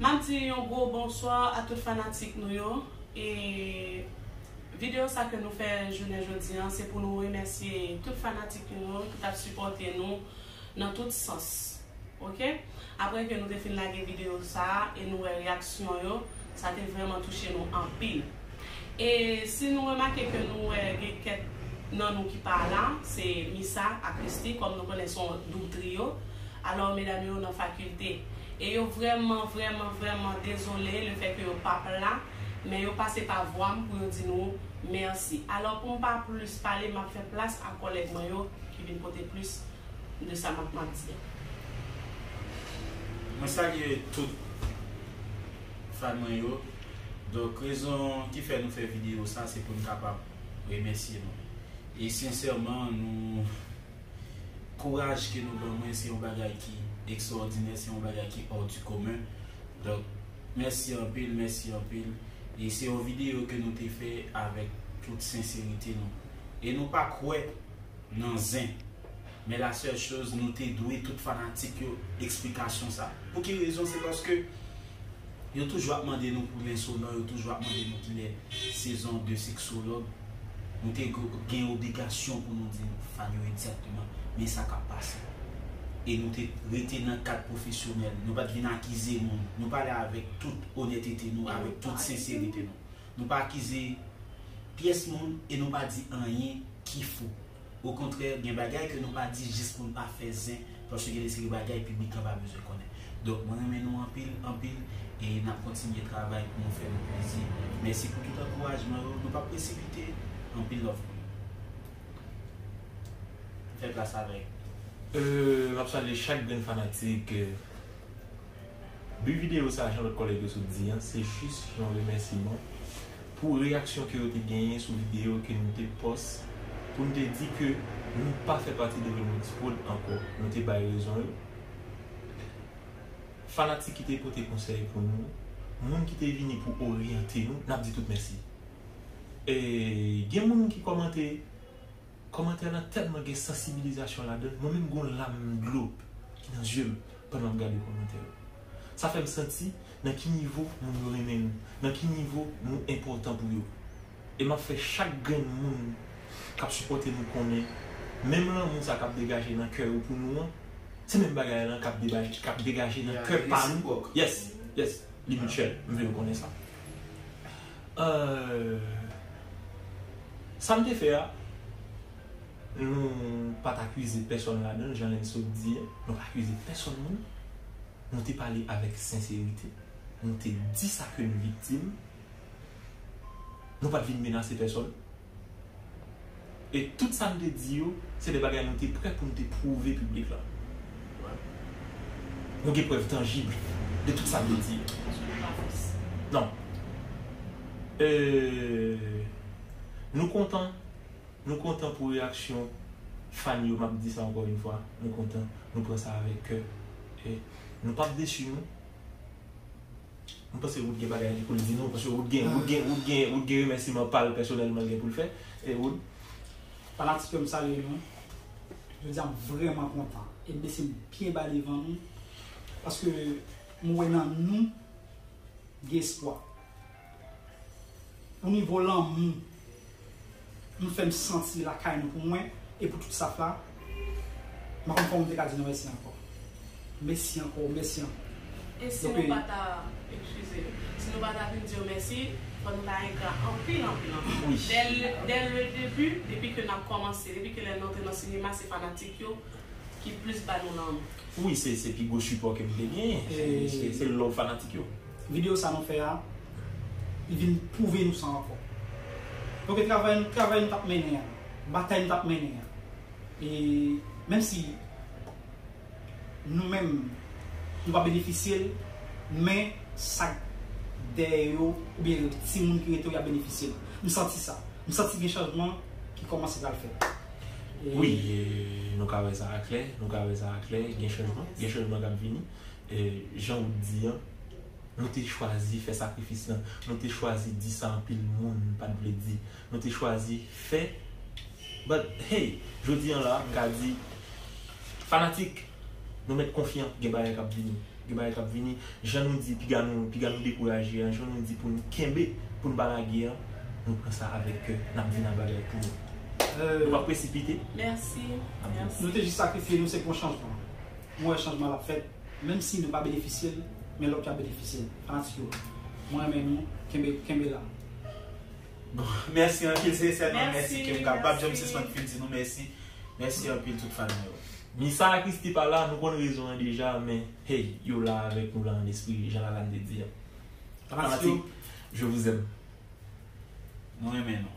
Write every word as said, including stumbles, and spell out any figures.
M ap di yon gwo bonswa a tout fanatik nou yo. E videyo sa ke nou fè jounen jodi an, se pou nou remèsye tout fanatik nou yo ki t ap sipòte nou nan tout sans. Oke? Apre ke nou te fin lage videyo sa a e nou wè reyaksyon yo, sa te vrèman touche nou anpil. E si nou remake ke nou wè gen kèk nan nou ki pa la, se Misa ak Christy, kòm nou konnen se yon doub triyo. Alò, medam yo nan fakilte. E yo vrèman, vrèman, vrèman dezole lefètke yo p ap la, men yo pase pa vwa m pou yo di nou mèsi. Alò, pou m pa plis pale, m ap fè plas a kòlèg mwen yo ki vin pote plis de sa m ap, m ap di a. Mwen salye tout fan mwen yo. Donk, rezon ki fè nou fè videyo sa, se pou n kapab remèsye nou. E sensèman, nou, kouraj ke nou ban mwen, se yon bagay ki ekstraòdinè, se yon bagay ki hors du commun. Donk, mèsi anpil, mèsi anpil. E se yon videyo ke nou te fè avèk tout senserite nou. E nou pa kwè nan zen. Men la sèl choz, nou te dwe tout fanatik yo eksplikasyon sa. Pou ki rezon? Se paske yo toujou ap mande nou pou Lensolan, yo toujou ap mande nou kilè sezon de Sexologue. Nou te go-, gen obligasyon pou nou di fan yo egzakteman men sa k ap pase. E nou te rete nan kad pwofesyonèl. Nou pa t vin akize moun. Nou pale avèk tout onètete nou, avèk tout senserite nou. Nou pa akize pyès moun e nou pa di anyen ki fo. Okontrè, gen bagay ke nou pa di jis pou n pa fè zen, paske gen de seri bagay piblik la pa bezwen konnen. Donk, mwen renmen nou anpil, anpil, e n ap kontinye travay pou nou fè nou plezi. Mèsi pou tout ankourajman yo. Nou p ap presipite. Anpil love pou nou. Fè plas avèk. Euh, m ap salye chak grenn fanatik, euh, Bi videyo sa a, jan lòt kòlèg yo sot di an, se jis yon remèsiman pou reyaksyon ke yo te genyen sou videyo ke nou te pòs, pou n te di ke nou pa fè pati de Remix Prod ankò. Nou te bay rezon yo. Fanatik ki te pote konsèy pou nou, moun ki te vini pou oryante nou, n ap di tout mèsi. E gen moun ki kòmante, kòmantè lan tèlman gen sansibilizasyon ladan l, mwen menm gon lam dlo ki nan zye m pandan m gade kòmantè yo. Sa fè m santi nan ki nivo moun yo renmen nou, nan ki nivo nou enpòtan pou yo. E m ap fè chak grenn moun k ap sipòte nou konnen, menm lanmou sa k ap degaje nan kè yo pou nou an, se menm bagay lan k ap degaje, k ap degaje nan kè pa nou. Yes, yes, li mityèl. M vle yo konnen sa. Euh, sa m te fè a, nou pa t akize pèsonn ladan l, jan Lenso di a, nou pa akize pèsonn moun. Nou te pale avèk senserite. Nou te di sa ke nou viktim. Nou pa t vin menase pèsonn. E tout sa n te di yo, se de bagay nou te prè pou n te pwouve piblik la. Nou gen prèv tanjib de tout sa n te di yo. Non. Euh, nou kontan, nou kontan pou reyaksyon fan yo, m ap di sa ankò yon fwa, nou kontan, nou pran sa avèk kè. E nou p ap desi nou. M panse Wood gen bagay pou l di nou, paske Wood gen, Wood gen, Wood gen, Wood gen remèsiman pa l pèsonèlman l gen pou l fè. E Wood? Fanatik yo, m salye nou. Jodi a, m vrèman kontan. E m bese m byen ba devan nou. Paske m wè nan nou, gen espwa. O nivo lanmou, nou fè m santi lakay nou pou mwen e pou tout staff la. M pa konn kòman m te ka di nou mèsi ankò. Mèsi ankò, mèsi ankò. E si nou pa ta, eskize, si nou pa ta vin di yo mèsi, fò nou ta engra anpil, anpil, anpil. Dè le, dè le debi, depi ke n ap kòmanse, depi ke lè n antre nan sinema, se fanatik yo ki plis ba nou lanmou. Wi, se, se pi gwo sipò ke m te genyen. Se, se, se love fanatik yo. Videyo sa nou fè a, li vin pwouve nou sa ankò. Donk, travay, travay nou t ap mennen an, batay nou t ap mennen an, e menm si nou menm, nou pa benefisye l, men sa k dèyè yo, oubyen timoun ki rete yo, y ap benefisye l. M santi sa. M santi gen chanjman ki kòmanse pral fèt. E wi, e, nou ka wè sa aklè, nou ka wè sa aklè, gen chanjman, gen chanjman k ap vini. E, jan ou di an, nou te chwazi fè sakrifis lan, nou te chwazi di sa anpil moun pa t vle di, nou te chwazi fè. But, hey, jodi an la, m ka di, fanatik, nou mèt konfyan, gen bagay k ap vini. Gen bagay k ap vini, jan nou di, piga nou, piga nou dekouraje an, jan nou di pou n kenbe, pou n pa lage an, nou pran sa avèk kè, n ap vin ak bagay pou nou. Nou pa presipite. Mèsi. N ap vin. Mèsi. Nou te jis sakrifye nou, se pou yon chanjman. Mwen wè chanjman l ap fèt, menm si nou pa benefisye l, men lòt yo ap benefisye l. Fanatik yo, mwen renmen nou, kenbe, kenbe la. Bon, mèsi anpil, sensèman, Mèsi, mèsi ke m ka p ap janm mèsi. sispann fin di nou mèsi. Mèsi anpil tout fan mwen yo. Misa ak Christy pa la, nou konn rezon an deja, men hey, yo la avèk nou la an espri, jan Lalane te di an. Fanatik, je vous aime. Nou renmen nou.